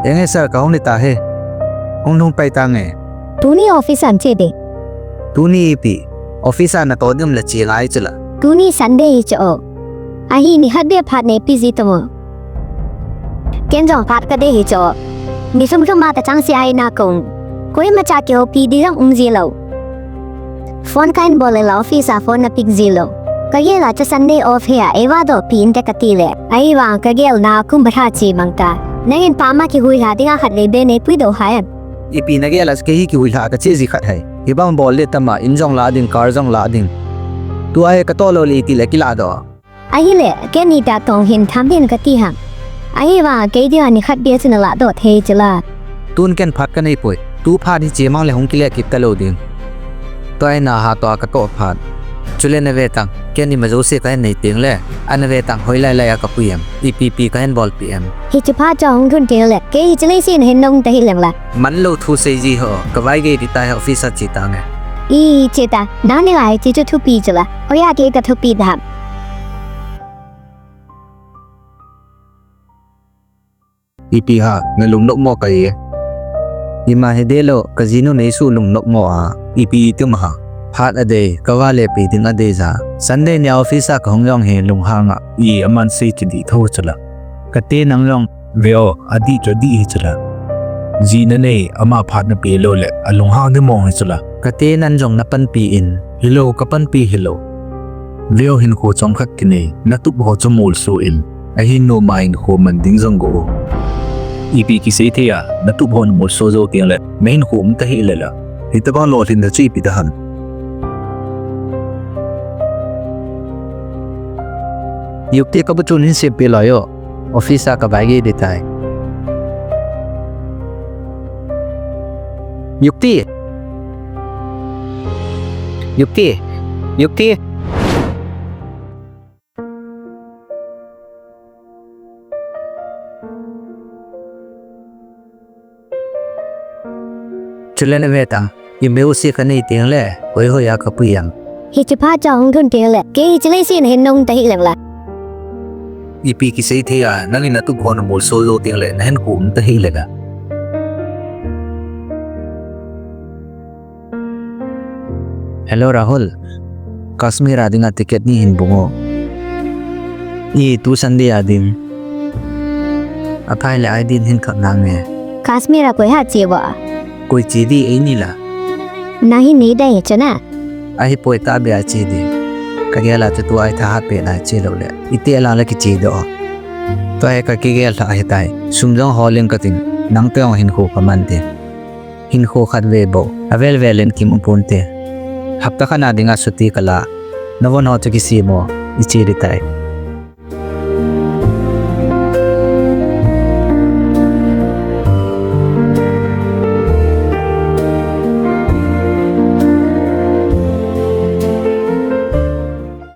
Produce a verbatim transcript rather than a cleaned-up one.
Enge sir, kahung ni tahe. Hung lhung pai tange. Tuni office a nache ding? Tuni ipi? Office a natoh ding le che ngai chula. Tuni Sunday hi chu o. Ahi, nikhat beh phat neipi ji tamo. Ken jong phat kadei hi chu. Ni lhum lhum a tachang si ai na kong. Koima cha kihoupi ding jong um ji lou. Phone kahin bol le la office a phone na pick ji lou. Kagel a chu Sunday off hi a, eiva dohpi inte kati le. Ahivang kagel na kum bra chi mang ta. Nangin pama kihuilha dinga khat le be neipuidoh ham? Ipi nagel a chu kei hi kihuilha kache ji khat hai. Hibang bol le tama in jong la ding, car jong la ding. Tua hi katoh lou le iti le kiladoh. Ahile, ken ni ta tong hin tham hin kati ham. Ahivang kei dia nikhat beh chu naladoh thei chula. Tun ken phat kanei poi. Tu phat hi che mang le hung kile kit talou ding. Tua hi naha tua katoh phat. Chule nave tang, ken ima jouse kahin nei teng le, ana ve tang hoilai lai a kapui em. Ipi pi kahin bolpi em. Hiche phat chu hung lhun teng le, kei hiche leiset a hin nung ta hih leng la. Manlou thu sei ji ho, kavaigei ding tai, office a che tange. I, che ta, nang ni lai che chu thupi chula. Hoiya kei kathupi dam? Ipi ham, nalung nopmo kahi e. Ima hi delou, kajinu neisuh lung nopmo a. Ipi itim ham. Phat adei, kava le pi ding adei ja. Sunday ni office a kahung jong hi lunghang a. I aman sei chu dih tho chula. Kate nang jong. Ve o, adih chu adih hi chula. Jihna nei, ama phat napeh lou le, alunghang ding mong hi chula. Kate nang jong napanpi in. Hilou, kapanpi hilou. Ve o, hinkho chomkhat kinei, natup ho chu molso in. Ahin noma hinkho man ding jong go o. Ipi kisei thei a, natup ho namolso jou teng le, nahinkho um ta hih le la. Hitobang lolhinna chu ipi ta ham. Yukti, kabu chun hin sempeh loi o. Office a kavaigei ding tai. Yukti. Yukti. Yukti. Chule nave tang, ima jouse kanei teng le, hoi hoi a kapui em. Hiche phat chu hung lhun teng le, kei hiche leiset a hin nung ta hih leng la. Ipi kisei thei a, nangin natup ho namolso jou teng le, nahinkho um ta hih le la. Hello Rahul, Kashmir a dinga ticket ni hin bung o. I, tu Sunday a ding. Aphai le ahi din hin kap nange. Kashmir a koi ha che bo a? Koi che di, eini la. Nang hin nei dai chu na. Ahipoi, tahbeh a che di. Kagel a chu tua hi thahat peh na che lou le. Iti a lang le kiche doh. Tua hi kakigel lha ahitai. Sum jong hol ing kating. Nang te jong hinkho kaman te. Hinkho khat ve bou, avel vel in kimu ponte. Hapta khat na dinga chutti kala. Navon ho chu kisem o, iche ding tai.